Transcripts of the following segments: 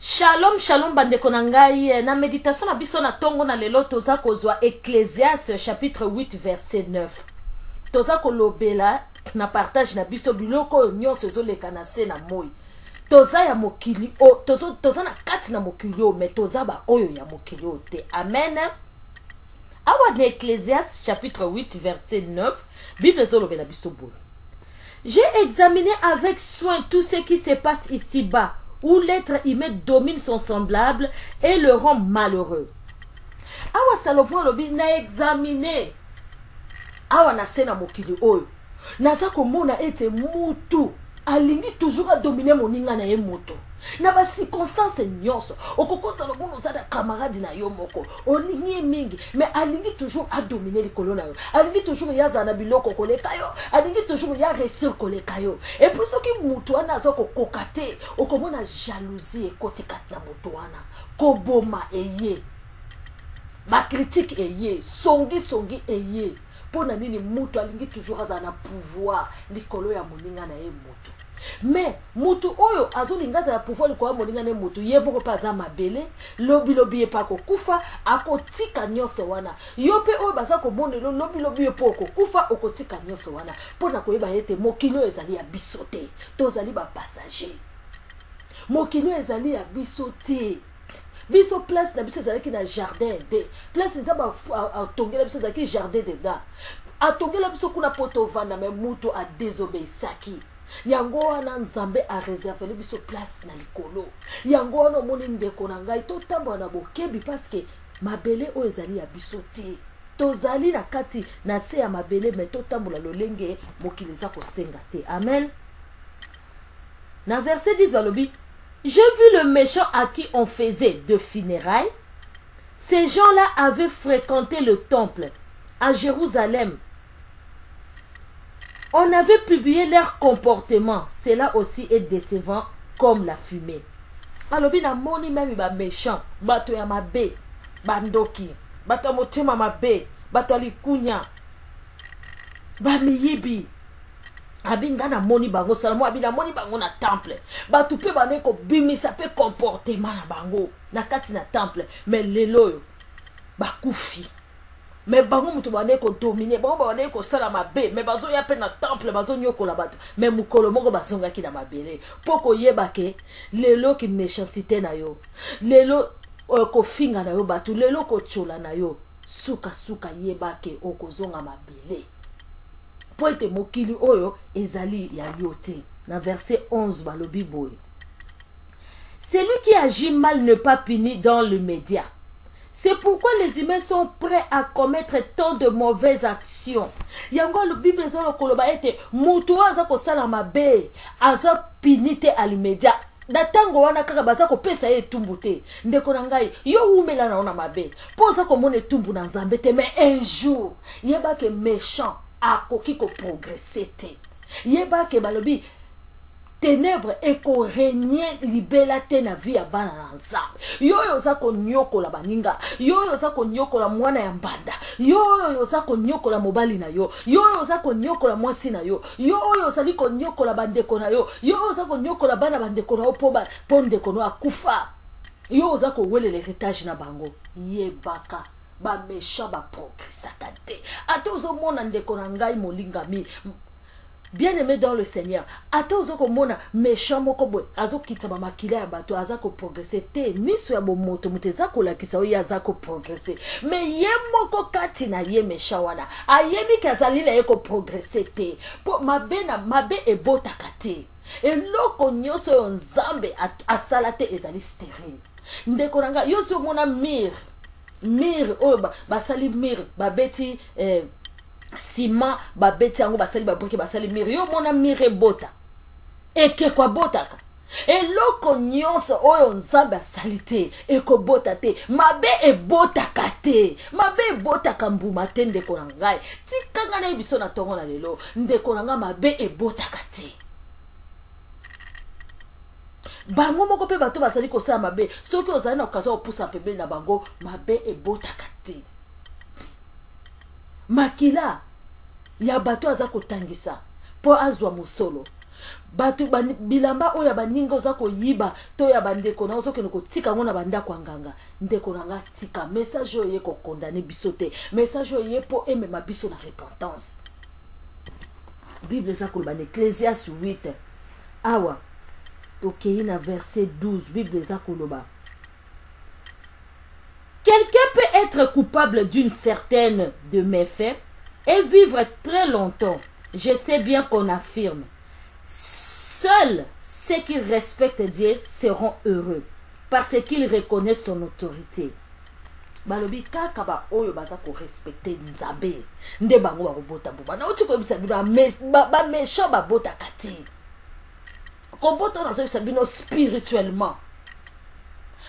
Shalom shalom bandeko na ngai eh, na meditation na biso na tongo na lelo toza kozwa Ecclesiaste chapitre 8 verset 9. Toza kolobela na partage na biso biloko oyo nyonso ezoleka na se na moi. Toza ya mokili o tozo, toza na kati na mokili oyo mais toza ba oyo ya mokili oyo te. Amen. Awa na Ecclesiaste chapitre 8 verset 9 Bible ezolobela biso boye. J'ai examiné avec soin tout ce qui se passe ici-bas, où l'être humain domine son semblable et le rend malheureux. Awa Salomon alobi na examine awa na se na mokili oyo naza komona ete mutu alingi toujours adomine moninga na ye moto na bacirconstance nyonso. Okoki kozala omona oza na camarade na yo moko, olingi ye mingi, mais alingi toujours adomine likolo na yo, alingi toujours ye azala na biloko koleka yo, alingi toujours ye aréussir koleka yo. Et puis soki moto wana aza kokoka te, okomona jalousie ekoti kati na moto wana, koboma eye, bakritike eye, songisongi eye. Mpo na nini moto alingi toujours azala na pouvoir likolo ya moninga na ye moto? Mais moto oyo azolinga azala pouvoir likolo ya moninga na ye moto, ye moko mpe aza mabele, lobilobi ye mpe akokufa, akotika nyonso wana. Yo mpe oyo baza komona elo, lobilobi yo mpe okokufa, okotika nyonso wana. Mpo na koyeba ete mokili oyo ezali ya biso te, tozali bapassager. Mokili oyo ezali ya biso te. Biso place na biso ezalaki na jardin de place Nzambe atongela biso ezalaki jardin d'Eden. Atongela biso kuna po tovanda, mais moto adesobeisaki. Yango wana Nzambe areservele biso place na likolo. Yango wana omoni ndeko na ngai, totambola na bokebi parce que mabele oyo ezali ya biso te. Tozali na kati na se ya mabele, mais totambola lolenge mokili eza kosenga te. Amen. Na verset 10 balobi, j'ai vu le méchant à qui on faisait de funérailles. Ces gens-là avaient fréquenté le temple à Jérusalem. On avait publié leur comportement. Cela aussi est décevant comme la fumée. Alobi na moni meme ba méchant, bato ya mabe, bandoki, bato ya motema mabe, bato ya likunya, ba miyibi. Abi nga namoni bango, Salomo abi namoni bango na temple, bato mpe bandaki kobimisa mpe comportement na bango na kati na temple, mais lelo oyo bakufi. Mais bango moto bandaki kodomine bango, bandaki kosala mabe, mais bazoya mpe na temple bazonyokola bato, mais mokolo moko bazongaki na mabele. Mpo koyeba ke lelo ki méchanceté na yo, lelo kofinga na yo bato, lelo kotyola na yo, sukasuka yeba ke okozonga mabele, mpo ete mokili oyo ezali ya yo te. Na verset 11 balobi boye, celui qui agit mal n'est pas puni dans le média. C'est pourquoi les humains sont prêts à commettre tant de mauvaises actions. Yango alo Bible eza koloba ete moto oyo aza kosala mabe aza puni te à l'immédiat. Na ntango wana kaka baza kopesa ye etumbu te. Ndeko na ngai, yo wumela na yo na mabe mpo oza komona etumbu na Nzambe te, mais un jour yeba ke méchant akoki koprogresse te. Yeba ke balobi ténèbre ekoregne libela te na vie ya bana na Nzambe. Yo oyo oza konyokola baninga, yo oyo oza konyokola mwana ya mbanda, yo oyo oza konyokola mobali na yo, yo oyo oza konyokola mwasi na yo, yo oyo ozali konyokola bandeko na yo, yo oyo oza konyokola bana bandeko na yo mpo ndeko na yo akufa, yo oza kowelela héritage na bango. Yebaka ba méchant ba progressaka te. Ata ozomona ndeko na ngai molingami, bien-aimé dans le Seigneur, ata oza komona méchant moko boye azokitisa bamakila ya bato, aza koprogresse te. Miso ya bomoto moto eza kolakisa oyo aza koprogresse, mais ye moko kati na ye méchant wana ayebi ke azali na ye koprogresse te, mpo mabe na mabe ebotaka te. Eloko nyonso oyo Nzambe asala te ezali stérile. Ndeko na ngai, yo si omona mire oyo basali mire, babeti ciment, babeti yango, basali babrike, basali mire. Yo omona mire ebota? Ekeko abotaka. Eloko nyonso oyo Nzambe asali te ekobota te. Mabe ebotaka te, mabe ebotaka mbuma te. Ndeko na ngai, tika ngai nayebi biso na ntongo na lelo, ndeko na ngai, mabe ebotaka te. Bango moko mpe bato bazali kosala mabe, soki ozali na occasion kopusa pembeni na bango, mabe ebotaka te. Makila ya bato aza kotangisa mpo azwa mosolo. Bato ba, bilamba oyo ya baninga oza koyiba to ya bandeko na ozokende kotika yango na bandako ya nganga. Ndeko na nga, tika message oyo ye kokondane biso te. Message oyo ye mpo emema biso na repentance. Bible eza koloba na Ecclesiaste 8 awa tokei na verset 12, Bible eza koloba: Quelqu'un peut être coupable d'une certaine de méfaits et vivre très longtemps. Je sais bien qu'on affirme: Seuls ceux qui respectent Dieu seront heureux parce qu'ils reconnaissent son autorité. Balobi kaka baoyo baza korespecte Nzambe nde bango bakobota mbuma. Nauti koyebisa bino, baméchant babotaka te. Kobota, nazoyebisa bino spirituellement,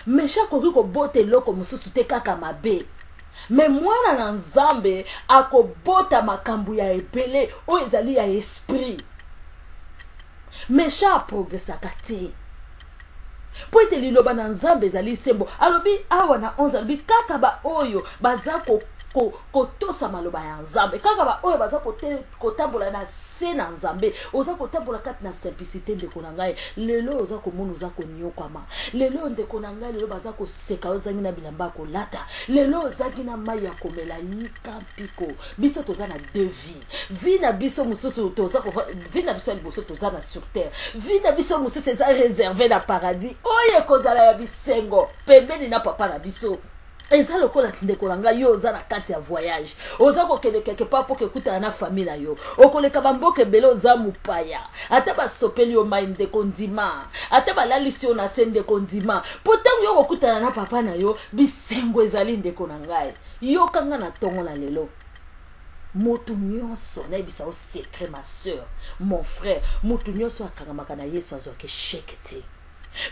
méchant akoki kobota eloko mosusu te, kaka mabe. Me mwana na Nzambe akobota makambo ya ebele oyo ezali ya esprit. Méchant aprogresaka te, mpo ete liloba na Nzambe ezali sembo. Alobi awa na 11, alobi kaka baoyo baza kotosa maloba ya Nzambe, kaka baoyo baza kotambola na se na Nzambe. Oza kotambola kati na simplicité, ndeko na ngai. Lelo oza komona oza konyokwama. Lelo, ndeko na ngai, lelo baza koseka, ozangi na bilamba ya kolata, lelo ozangi na mai ya komela. Yika mpiko. Biso toza na deux vie. Vie na biso mosusu, toza vie na biso ya liboso toza na sur terre. Vie na biso mosusu eza réservé na paradis, oyo ekozala ya bisengo pembeni na papa na biso. Eza lokola, ndeko na ngai, yo oza na kati ya voyage, oza kokende quelque part mpo kekutana na famille na yo. Okoleka bamboka ebele, oza mopaya. Ata basopeli yo mai, ndeko, ndima. Ata balalisi yo na se, ndeko, ndima, mpo ntango yo kokutana na papa na yo, bisengo ezali. Ndeko na ngai, yokanga na ntongo na lelo. Moto nyonso, nayebisa yo secret, ma soeur, mon frère, moto nyonso akangamaka na Yesu azwaka échec te.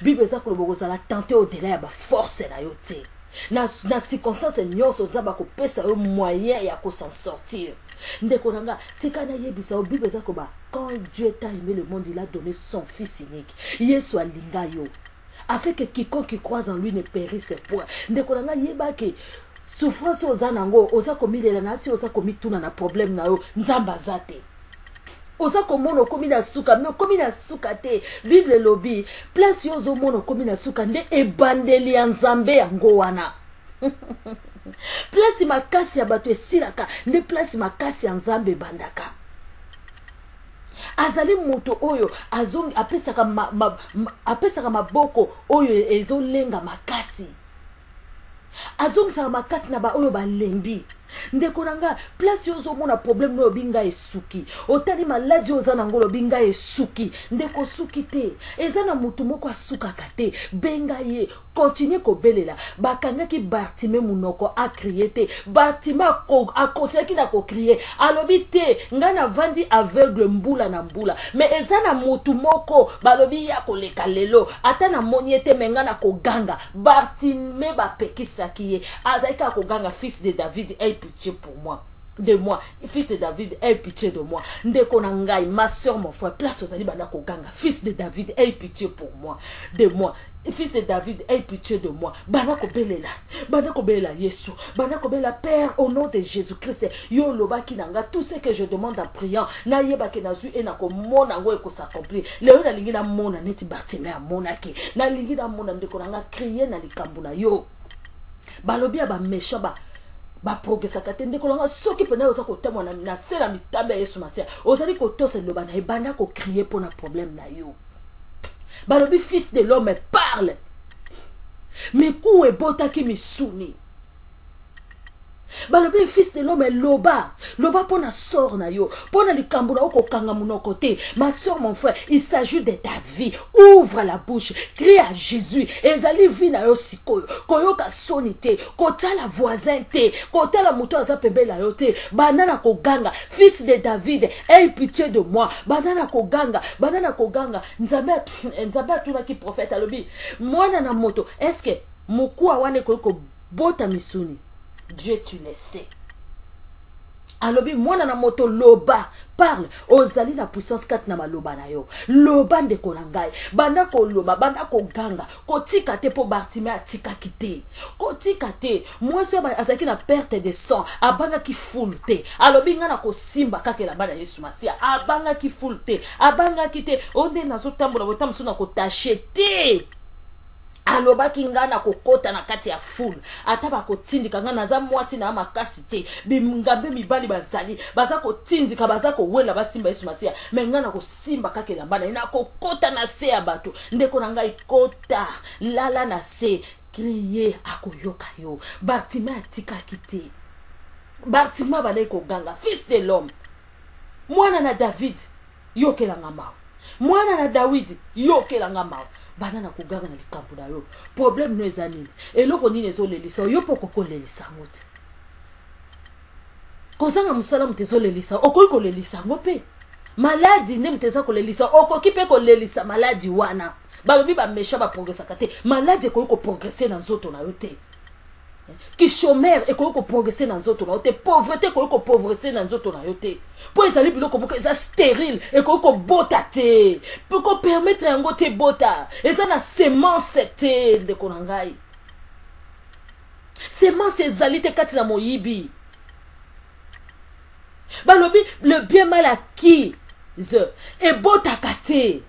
Bible eza koloba kozala tenté au-delà ya baforce na yo te. Na circonstance nyonso, Nzambe akopesa yo moyen ya kos'en sortir. Ndeko na nga, tika nayebisa yo, Bible eza koba: quand Dieu t'a aimé le monde, il a donné son fils unique. Yesu alinga yo afin que quiconque croise en lui ne périsse point. Ndeko na nga, yebaki souffrance oza nango, oza komilela na asi, oza komituna na problème na yo, Nzambe aza te. Oza komona okomi na suka, me okomi na suka te. Bible elobi place yo ozomona okomi na suka nde ebandeli ya Nzambe yango wana. Place makasi ya bato esilaka nde place makasi ya Nzambe ebandaka. Azali moto oyo apesaka, apesaka maboko oyo ezolenga makasi, azongisaka makasi na baoyo balembi. Ndeko na nga, place oyo ozomona problème no, olobi ngai esuki. Otali maladi oyo oza nango, olobi ngai esuki. Ndeko, suki te. Eza na motu moko asukaka te. Benga ye, continue kobelela. Bakangaki Bartime monoko acrier te. Bartime akontinuaki na kocrier. Alobi te: ngai navandi aveugle mbula na mbula, me eza na motu moko balobi ya koleka lelo, ata namoni ye te, me ngai na koganga. Bartime, bapekisaki ye, azalaki kaka koganga: "Fils de David, aie pitié pour moi, de moi. Fils de David, aie pitié de moi." Ndeko na ngai, ma soeur, mon frère, place ozali, banda koganga: "Fils de David, aie pitié pour moi, de moi. Fils de David, aie pitié de moi." Banda kobelela, banda kobelela Yesu, banda kobelela: "Père, au nom de Jésus Christ, yo olobaki na nga, tout ce que je demande en priant, nayebaki nazwi e na komona yango ekos'accomplir. Lelo nalingi namona neti Bartime amonaki, nalingi namona." Ndeko na nga, crie na likambo na yo. Balobi ya baméchant ba baprogresaka te. Ndeko nanga, soki mpena oza kotambola na se na mitambe ya Yesu Masiya, ozali kotosa liloba na ye, banda kocrier mpo na problème na yo. Balobi: "Fils de l'homme, parle." Mikuwa ebotaki misuni. Balobi: "Fils de l'homme, loba, loba mpo na sort na yo, mpo na likambo na yo. Kokanga monoko te." Ma soeur, mon frère, il s'agit de ta vie. Ouvre la bouche, crie à Jésus. Ezali vie na yo sikoyo. Koyoka soni te, kotala voisin te, kotala moto aza pembeni na yo te. Banda na koganga: "Fils de David, aie pitié de moi." Banda na koganga, banda na koganga. Nzambe atunaki prophète, alobi: "Mwana na moto, est ce que mokuwa wana ekoki kobota misuni?" Dieu, tu le sais. Alobi mwana na moto, loba, parle. Ozali na puissance kati na maloba na yo. Loba, ndeko na ngai, banda koloba, banda koganga, kotika te. Mpo Bartime atikaki te, kotika te. Mwasi oyo azalaki na perte de sang abangaki foule te. Alobi ngai na kosimba kaka elamba na Yesu Masiya. Abangaki foule te, abangaki te oyo nde nazotambola bota mosusu na kotashe te. Alobaki ngai na kokota na kati ya foule, ata bakotindika ngai, naza mwasi na makasi te, bingambe mibali bazali, baza kotindika, baza kowela basimba Yesu Masiya, me ngai nakosimba kaka elamba na ye, nakokota na se ya bato. Ndeko na ngai, kota, lala na se, crie, akoyoka yo. Bartime atikaki te. Bartime abandaki koganga: "Fils de l'homme, mwana na David, yokelanga mawa, mwana na Dawidi, yokelanga mawa." Banda na koganga na likambo na yo. Problème no eza nini? Eloko nini ezolelisa yo? Mpo okoki kolelisa yango te. Kozanga mosala moto ezolelisa, okoki kolelisa yango mpe. Maladi nde moto eza kolelisa, okoki mpe kolelisa maladi wana. Balobi baméchant baprogresaka te. Maladi ekoki koprogresse na nzoto na yo te. Kichômeur ekoki koprogresse na nzoto na yo te. Pauvreté ekoki koprogresse na nzoto na yo te, mpo ezali biloko moko eza stérile, ekoki kobota te, mpo kopermettre yango te bota. Eza na semence te, ndeko na ngai. Semence ezali te kati na moyibi. Balobi le bien mal acquise ebotaka te.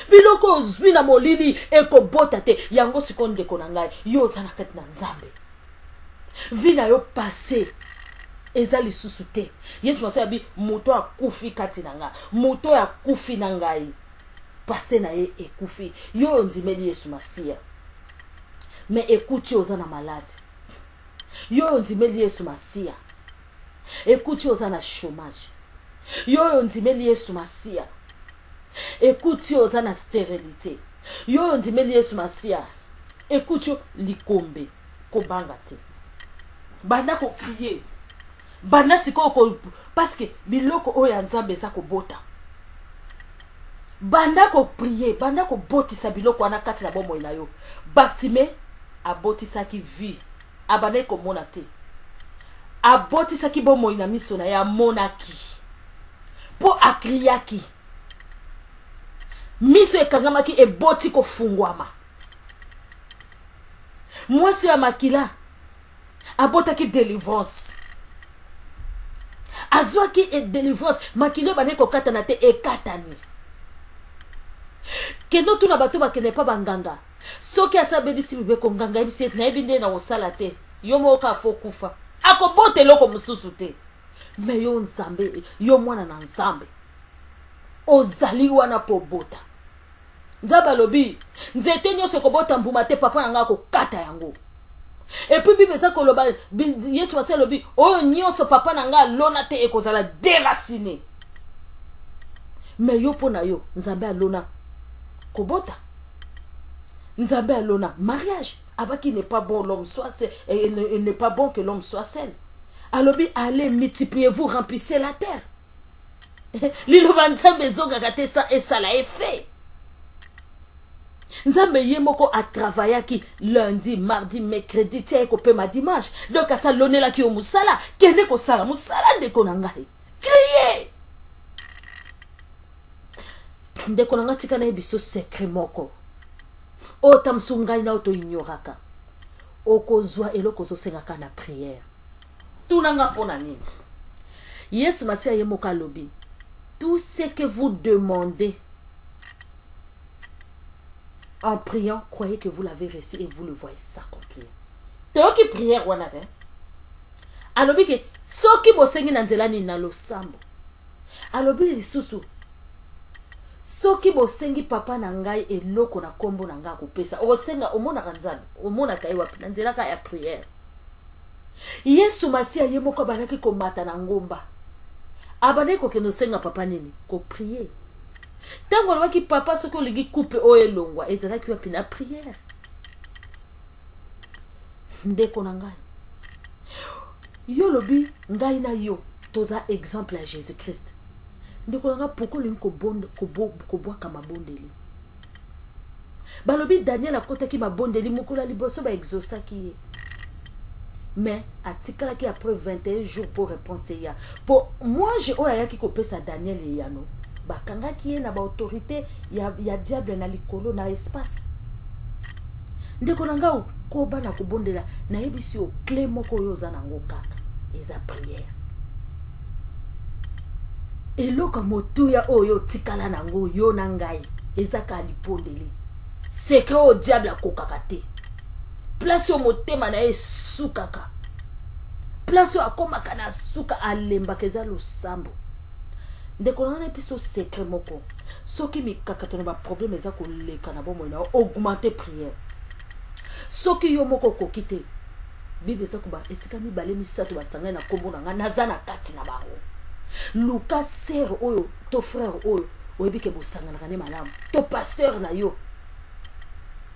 Biloko ozwi na molili ekobota te. Yango sikoyo, ndeko na ngai, yo oza na kati na Nzambe, vie na yo passé eza lisusu te. Yesu maso yabi moto akufi kati na ngai, moto oyo akufi na ngai, passé na ye ekufi. Yo oyo ondimeli Yesu Masiya, me ekuti oza na maladi. Yo oyo ondimeli Yesu Masiya, ekuti oza na chômage. Yo oyo ondimeli Yesu Masiya, ekuti oza na stérilité. Yo oyo ondimeli Yesu Masiya, ekuti yo likombe. Kobanga te, banda kocrier, banda sikoyo ko, parce que biloko oyo ya Nzambe eza kobota. Banda koprier, banda kobotisa biloko wana kati na bomoi na yo. Bartime abotisaki vie, abandaki komona te, abotisaki bomoi na miso na ye, amonaki mpo akriaki. Miso ekangamaki eboti kofungwama. Mwasi ya makila abotaki délivrance, azwaki délivrance. Makila oyo bandaki kokatana te ekatani. Kende otuna bato bakende mpa banganga. Soki asa abebisi mibeko, nganga yebisi ete nayebi nde na kosala te, yo moko kaka fo kufa, akobota eloko mosusu te. Me yo Nzambe, yo mwana na Nzambe, ozali wana mpo obota. Nzambe alobi nzete nyonso ekobota mbuma te, papa na ngai akokata yango. Et puis Bible eza koloba, Yesu asi alobi oyo nyonso papa na ngai alona te ekozala déraciné. Me yo, mpo na yo, Nzambe alona kobota, Nzambe alona mariage. Abaki n'est pas bon l'homme soit seul, il n'est pas bon que l'homme soit seul. Alobi: "Allez, multipliez-vous, remplissez la terre." Liloba Nzambe ezongaka te sa esala effet. Nzambe ye moko atravaillaki lundi, mardi, mercredi, tia ye kopema dimanche. Donc asa alonelaki yo mosala, kende kosala mosala. Ndeko na ngai, crie. Ndeko na ngai, tika nayebi biso secret moko oyo ta mosusu ngai na oyo toignoraka. Okozwa eloko ozosengaka na prière. Tunanga mpo na nini. Yesu Masiya ye moko alobi: "Tout ce que vous demandez en priant, croyez que vous l'avez reçu et vous le voyez s'accomplir." Toyoki prière wana te. Alobi ke soki bosengi na nzela nini? Na losambo. Alobi lisusu soki bosengi papa na ngai eloko na nkombo na ngai, akopesa. Okosenga, omonaka Nzambe, omonaka ye wapi? Na nzela kaka ya prière. Yesu Masiya ye moko abandaki komata na ngomba, abandaki kokende osenga papa nini? Koprier. Ntango alobaki: "Papa, soki olingi, coupe oyo elongwa", ezalaki wapi? Na prière. Ndeko na ngai, yo olobi ngai na yo toza exemple ya Jésus Christ. Ndeko na ngai, pourquoi olingi kobwaka mabondeli? Balobi Daniel akotaki mabondeli mokolo ya liboso, baexauçaki ye. Mais atikalaki après 21 jours mpo réponse eya, mpo mwanje oyo ayaki kopesa Daniel eyano, bakangaki ye na baautorité ya diable na likolo na espace. Ndeko na ngai, koba na kobondela. Nayebisi yo, clé moko oyo oza nango kaka eza prière. Eloko ya motuya oyo otikala nango, yo na ngai, eza kaka libondeli. Secret oyo diable akokaka te, place oyo motema na ye esukaka, place oyo akomaka na suka, alembaka, eza losambo. Ndeko na ngai, na biso secret moko: soki mikakatano, baproblème eza koleka na bomoi na yo, augmente prière. Soki yo moko okoki te, Bible eza koba esika mibale misato basangani na nkombo na ngai, naza na kati na bango. Luka sœur oyo to frère oyo oyebi ke bosanganaka nde malamu, to pasteur na yo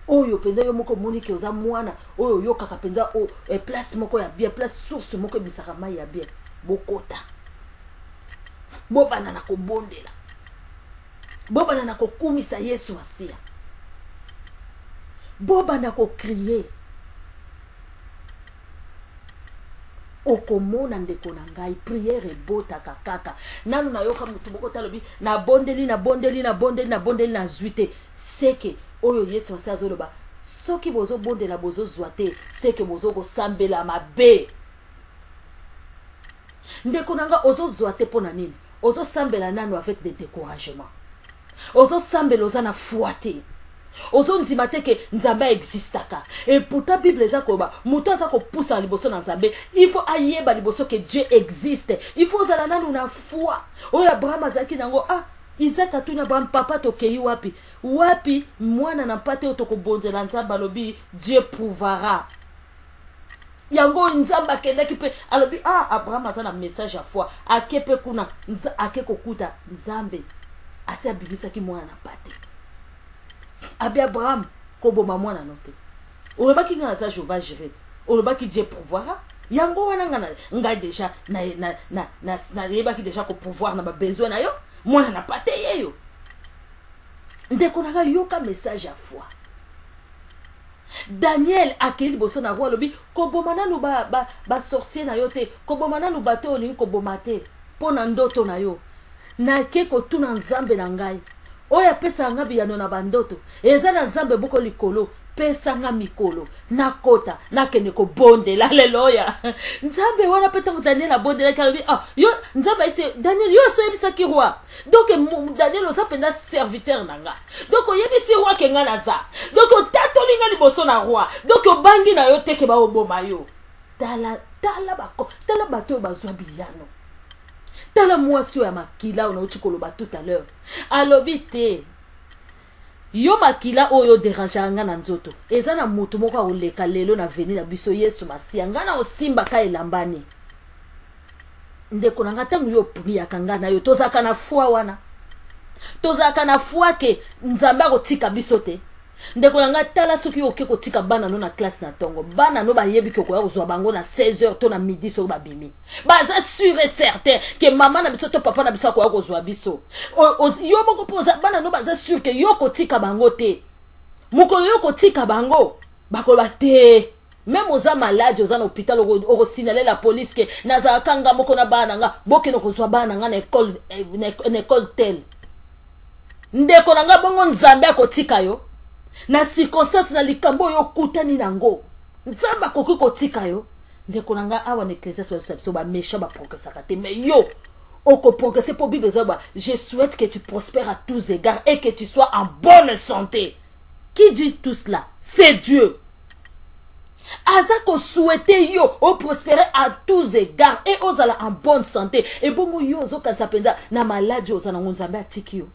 oyo mpenza yo moko omoni ke oza mwana oyo oyokaka mpenza place moko ya bien, place source moko ebisaka mai ya bien. Bokota, bobanda na kobondela, bobanda na kokumisa Yesu Masiya, bobanda kocrier. Okomona, ndeko na ngai, prière ebotaka kaka. Nanu nayoka motu moko talobi: "Nabondeli, nabondeli, nabondeli, nabondeli, nazwi te." Seke oyo Yesu asi azoloba: soki bozobondela, bozozwa te, seke bozokosambela mabe. Ndeko na nga, ozozwa te mpo na nini? Ozosambela nano avec des découragements, ozosambela oza na foi te, ozondima te ke Nzambe aexistaka. Et pourtant Bible eza koloba moto aza kopusana liboso na Nzambe, il faut ayeba liboso ke Dieu existe. Il faut ozala nanu na foi oyo Abraham azalaki nango. Ah, Isaac atuni Abraham: "Papa, tokei wapi? Wapi mwana na mpate oyo tokobonzela Nzambe?" Alobi: "Dieu pourvoira." Yango Nzambe akendaki mpe alobi: "Ah, Abraham aza na message ya foi." Ake mpe kuna, ake kokuta Nzambe asi abimisaki mwana na mpate. Abi: "Abraham, koboma mwana no te. Olobaki ngai naza Jehova Jireh, olobaki Dieu pourvoira. Yango wana ngai déjà nayebaki déjà kopourvoir na babesoin na yo. Mwana na pate yeyo." Ndeko na ngai, yoka message ya foi. Daniel akei liboso na roi, alobi: "Koboma nanu basorcier ba na yo te, koboma nanu bato oyo olingi koboma te mpo na ndoto na yo. Nake kotuna Nzambe na ngai oyo apesaka nga biyano na bandoto. Eza na Nzambe moko likolo. Pesanga mikolo, nakota, nakende kobondela." Aleluya! Nzambe wana mpe, ntango Daniel abondelaki, alobi: "Ah, yo Nzambe ayesi Daniel, yo oso oyebisaki roi. Donc Daniel, oza mpenza serviteur na nga. Donc oyebisi roi ke nga naza. Donc otatoli nga liboso na roi. Donc obangi na yo te ke baoboma yo." Tala, tala, bako tala bato oyo bazwa biyano. Tala mwasi oyo ya makila oyo nauti koloba tout à l'heure. Alobi te: "Yo makila oyo oderangeaka nga na nzoto, eza na motu moko akoleka lelo na veni na biso, Yesu Masiya. Nga na osimbaka elambani." Ndeko na nga, ntango yo opriaka, nga na yo tozalaka na foi wana, tozalaka na foi ke Nzambe akotika biso te. Ndeko na ngai, tala, soki oke kotika bana no na classe na ntongo, bana no bayebi ke okoya kozwa bango na 16 heures to na midi. Soki babimi, baza sûr et certain ke mama na biso to papa na biso akoya kozwa biso. Yo moko mpo bana no baza sûr ke yo kotika bango te. Mokolo yo kotika bango, bakoloba te. Même oza malade, oza na hôpital, okosignaler la police ke nazalaka nga moko na bana na nga, bokende kozwa bana na nga na école, na école tel. Ndeko na nga, bongo Nzambe akotika yo na circonstance, na likambo oyo okutani nango? Nzambe akoki kotika yo? Ndeko na nga, awa na Ecclésiaste bazosa biso baméchant baprogresaka te, mais yo okoprogresse, mpo Bible eza ba: "Je souhaite que tu prospères à tous égards et que tu sois en bonne santé." Qui dit tout cela? C'est Dieu. Aza kosouhaiter yo oprospérer à tous égards et ozala en bonne santé. Ebongo yo ozokanisa mpenza na maladi oza nango, Nzambe atiki yo?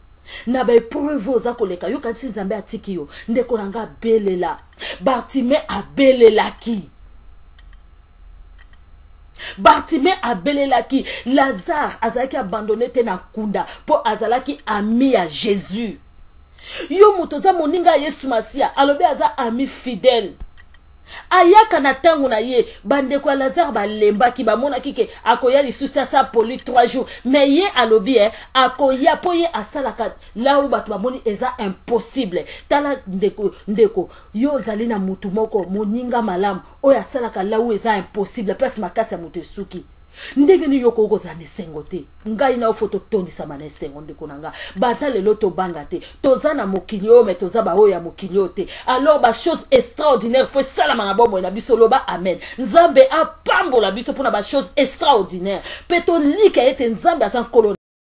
Na baépreuve oza koleka, yo kanisi Nzambe atiki yo? Ndeko na nga, abelela. Bartime abelelaki, Bartime abelelaki. Lazare azalaki abandonné te na kunda mpo azalaki ami ya Jésus. Yo moto oza moninga ya Yesu Masiya, alobi aza ami fidèle. Ayaka na ntango na ye. Bandeko ya Lazare balembaki, bamonaki ke akoya lisusu te, asa poli 3 jours, mais ye alobi akoya, mpo ye asalaka là où bato bamoni eza impossible. Tala ndeko, ndeko, yo ozali na mutu moko, moninga malamu oyo asalaka là où eza impossible, place makasi ya moto esuki. Ndenge nini yo koki kozala na esengo te? Ngai na yo, faut totondisama na esengo. Ndeko na nga, banda lelo tobanga te. Toza na mokili oyo, mais toza baoyo ya mokili oyo te. Alors bachose extraordinaire faut esalama na bomoi na biso. Loba amen. Nzambe apambola biso mpona bachose extraordinaire, mpe tolika ete Nzambe aza Nkolo.